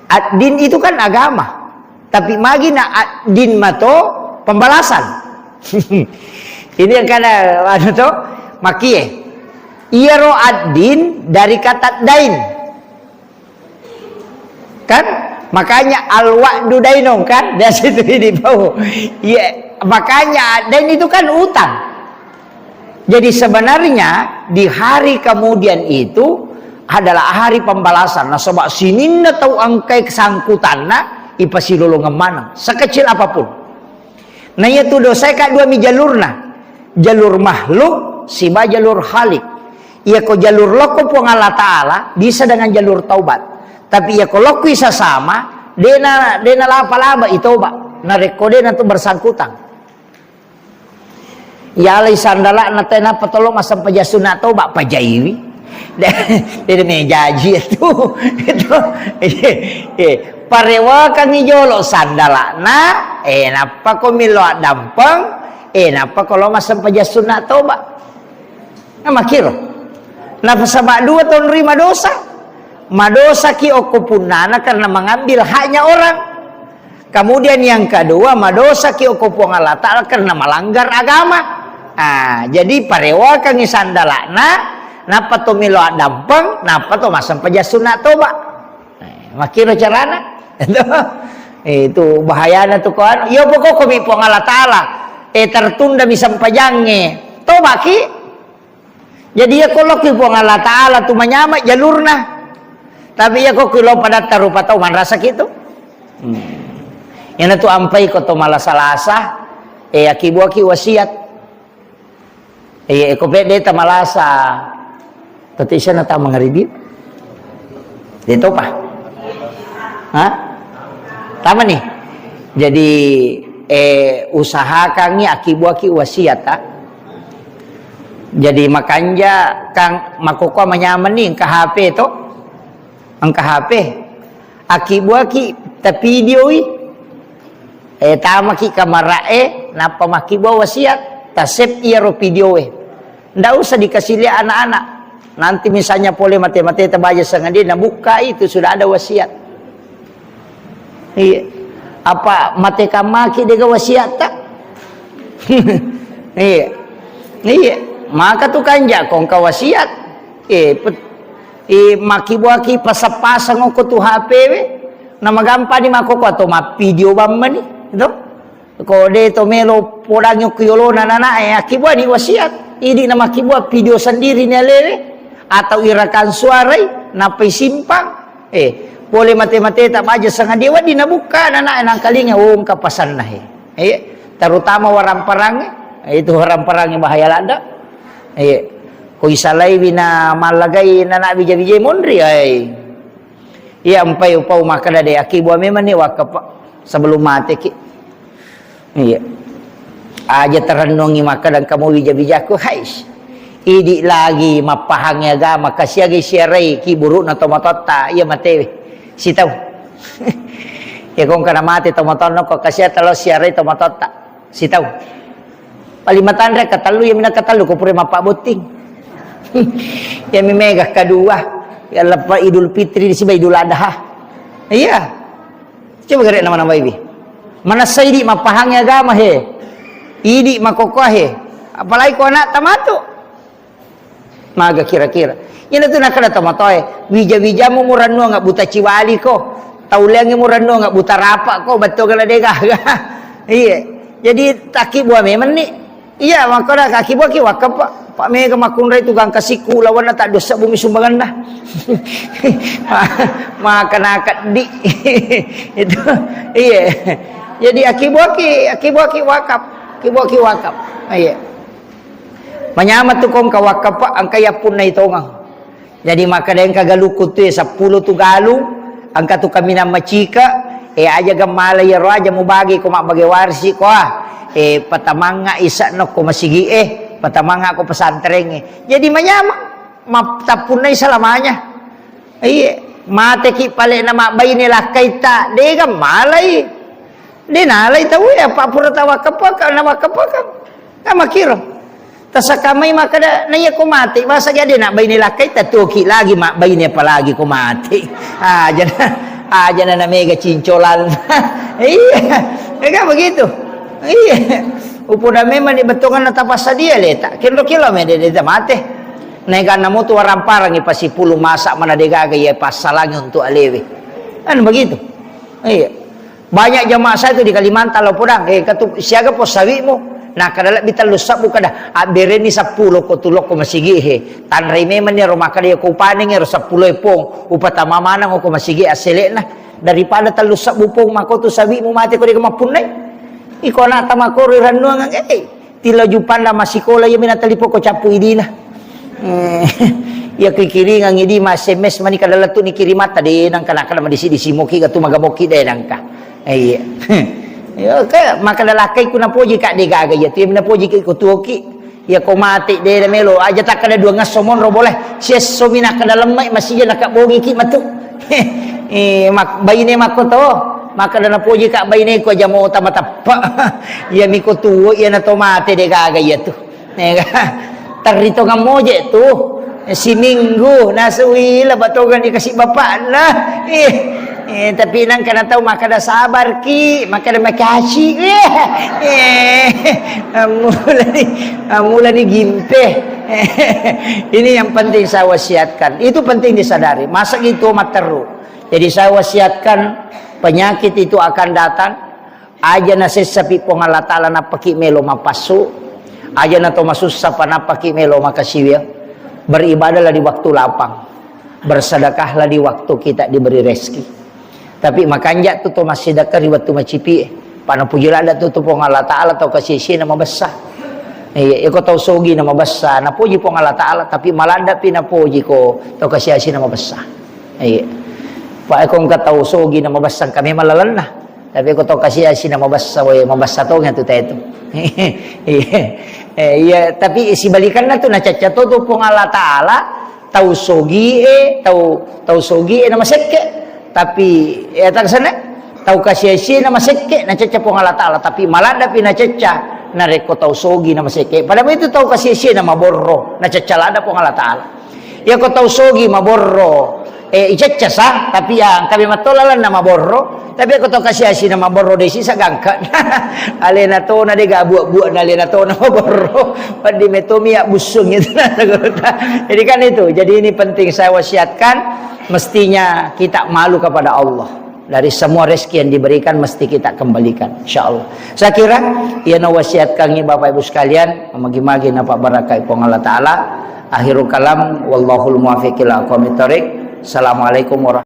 ad-din itu kan agama. Tapi magi na ad-din mato pembalasan. Ini yang kana anu to, makie. Iyaro ad-din dari kata dain. Kan? Makanya al-wa'du dainun kan? Biasa itu di bawah. Iya, makanya dain itu kan utang. Jadi sebenarnya di hari kemudian itu adalah hari pembalasan. Nasaba sininna tau engkai kesangkutanna ipasilolongeng maneng. Sekecil apapun. Nah, iya tu dosae ka dua mi jalurna. Jalur makhluk siba jalur khalik. Iya ko jalur lokko Puang Allah Ta'ala bisa dengan jalur taubat. Tapi iya ko lokko isa sama, dena, dena lapa-laba i taubat. Narekko dena tu bersangkutan. Yalai sandala'na tenapa tolo massempajang sunna taubat, pajaiwi. Dede mejaji itu. Itu. Iya. Parewakangngi jolo sandala'na, eh, nappa ko millo addampeng, eh, nappa ko lo massempajang sunna taubat. Nah, makiro. Nasaba dua tonroi madosa. Madosaki okko punnana karena mengambil haknya orang. Kemudian yang kedua, madosaki okko Puang Allah Ta'ala karena melanggar agama. Ah, jadi parewakangi sandalakna, nappa to melo addampeng, nappa to massempajang sunna toba. Eh, makkiro carana. Itu bahayana tu ko anu. Iya pokokko mi Puang Allah Ta'ala. Eh, tertunda mi sempajangnge. Tobaki. Jadi iya ko lokki Puang Allah Ta'ala tu manyama jalurna. Tapi iya ko ki lo padatta rupa tau manrasaki tu. Hmm. Iyana tu ampai ko to malasa-lasa, eh, akibuaki wasiat. Eh, ko pedde ta malasa. Tati sana ta mangaribi. De topa. Ha? Tama nih. Jadi, eh, usahakangi akibuaki wasiat, ah. Jadi makanja kang makkokkoe manyameng ni engka H P to. Engka H P. Akibuaki tapidioi. Eh, tamaki kamara'e, nappa makkibua wasiat. Tasep iyaro videoe. Ndak usah dikasih lihat anak-anak. Nanti misalnya pole mate-mate tabaja sangadi, nabukka itu sudah ada wasiat. Iya. Apa mate kamaki dega wasiatta? Iya. Iya. Maka tu kanja kongka wasiat. Eh, pet-, eh, makibuaki pasang-pasang oko tu H P we. Nama gampang ni makoko atau ma video bammani, gitu. Ko de to melo podangi okko yolona nanae, akkibuani wasiat. Idi na makkibua video sendiri ni alewe atau irakang suarai nappa isimpang. Eh, pole mate-mate ta baja sangadie wedding nabukka nanae nangkalinga, oh, engka pasanna he. Eh, terutama waramparang, eh, itu waramparang bahaya ladda. Eh, ko isalaiwi na mallagai nana bija-bija monri, ai. Iya, empai upau makkeda de, akibua memang ni wakka, Pak, sebelum mateki. Iya. Aja terennungi makkeda engka mo wija-wijaku, hais. Idi lagi mappahangi agama, kasiagai siarai ki burukna tomatoatta, iya matewe. Sitau. Ya kong kana mate tomatoanna ko kasia talo siarai tomatoatta. Sitau. Paling matanre katellu, iya mina katellu ko pura mappabbotting. Iya mi mega kedua. Ya leppa Idul Fitri di siba Idul Adha. Iya. Coba gare nama-nama ibi. Manessa idi mappahangi agama he. Idi makokoa he. Apalagi ko anak tamatu. Maga kira-kira. Iyana tu nakkeda tomatoae, wija-wijamu murannuang buta ciwaliko, tauleangngi murannuang buta rapako, bettuanna degaga. Iya. Jadi takkibua memang ni. Iya, makkeda akkibuaki wakka, Pak. Pak mega makkunrai tu gangka sikku lawanna tak dosa bumi sumbanganna. Maka nakaddi. Itu. Iya. Jadi akkibuaki, akkibuaki wakaf. Akkibuaki wakaf. Iya. Manyameng tu kongka wakka, Pak, engka yappunnai tongeng. Jadi makkeda engka galukku tu, eh, seppulo tu galung, engka tu kaminang macika, eh, aja gemmala iyaro aja mubagi ko mabbage warisi ko, ah. Eh, patamangnga ise'na ko masigi, eh, patamangnga ko pesantrengnge. Jadi manyameng, mattappunnai selamanya. Iya, mateki pale na mabbaine lakkaitta, de gammalai. De nalai tau ya, apa pura tawakkapaka, nawakkapaka. Nah, makiro. Tasakamai makkeda, na iya ko mate, masa jadi nak baine lakkai, tatuoki lagi, mak baine apalagi ko mate. Aja na, aja na, na mega cincolan. Iya, ya kan begitu. Iya. Upoda memang di betongan na tapassadia leta. Kiro-kiro me de, de mate. Naik karena mutu waramparang ipasipulu masa mana degaga ya passalangi untuk alewe. Kan begitu. Iya. Banyak jamaah saya tu di Kalimantan lo podang, eh, katu siaga po sawimu. Nah, kada lebbi tellu sabbu kada, abbereni seppulo ko tulokko masigi he. Tanrai memang ni ro makkeda ko upaneng ro seppulo e pong, upatama maneng ko masigi asselekna. Daripada tellu sabbu pong mako tu sawimu mate ko de mappunnai. Iko anak tamakoro rennuang, eh. Tilo jupanda massikola, iya mina talipo ko cappu idina. Eh, iya kikiringang idi ma S M S mani kada lettu ni kirimatta de nangka, nangka madisi-disi moki gatu magamoki de nangka. Eh, iya. Ya ke makkeda lakkai ku napoji ka de gaga iya tu, iya mina poji ki ko tuoki. Iya ko mate de melo aja takkeda dua ngesso monro boleh. Siesso mina kada lemmai masija naka bogi ki matu. Eh, mak-, baine makko to, makkeda napoji ka baine ko aja mota mateppa. Iya miko tuo, iya na to mate de gaga iya tu. Nega, terri to ngamoje tu. Siminggu nasui la batogani kasi bapakna. Eh, eh, tapi nangka na tau makkada sabar ki, makkada makaci. Eh, eh, amulani, amulani gimpe. Ini yang penting saya wasiatkan. Itu penting disadari. Masa gitu matteru. Jadi saya wasiatkan, penyakit itu akan datang. Aja nasessapi Puang Allah Ta'ala nappaki melo mapassu, aja nato masussa pa nappaki melo makasiwiang. Beribadahlah di waktu lapang, bersedekahlah di waktu kita diberi rezeki. Tapi makanja tu to massidekka ri wettu macipi e. Pa napuji ladda tu, tu Puang Allah Ta'ala tau kasi-asi na mabessa. Iya, iko tau sogi na mabessa, napuji Puang Allah Ta'ala, tapi maladda pi napuji ko tau kasi-asi na mabessa. Iya. Pa iko engka tau sogi na mabessa, engka memang lalenna. Tapi ko tau kasi-asi na mabessa, we, mabessa tongeng tu tetu. Iya. Eh, iya, tapi sibalikanna tu nacacca to tu Puang Allah Ta'ala, tau sogi e, tau, tau sogi e na masekke. Tapi, eh, tak sana, tau kasi-asi na masekke, nacacca Puang Allah Ta'ala. Tapi maladda pi nacacca, narekko tau sogi na masekke. Padahal itu tau kasi-asi na maborro, nacacca ladda Puang Allah Ta'ala. Iya ko tau sogi maborro, eh, icacca sa, tapi ya engka memang to lalenna maborro, tapi ko tau kasi-asi na maborro de sisa gangka. Alena tona de ga buak-buak na alena tona maborro. Paddi metomi ya busung itu na. Jadi kan itu, jadi ini penting saya wasiatkan, mestinya kita malu kepada Allah. Dari semua rezeki yang diberikan mesti kita kembalikan, insya Allah. Saya kira, iya na wasiatkangi Bapak Ibu sekalian, magi-magi napa barakai Puang Allah Ta'ala. Akhirul kalam, wallahul muwaffiq ila aqwamit thariq. Assalamualaikum warahmatullahi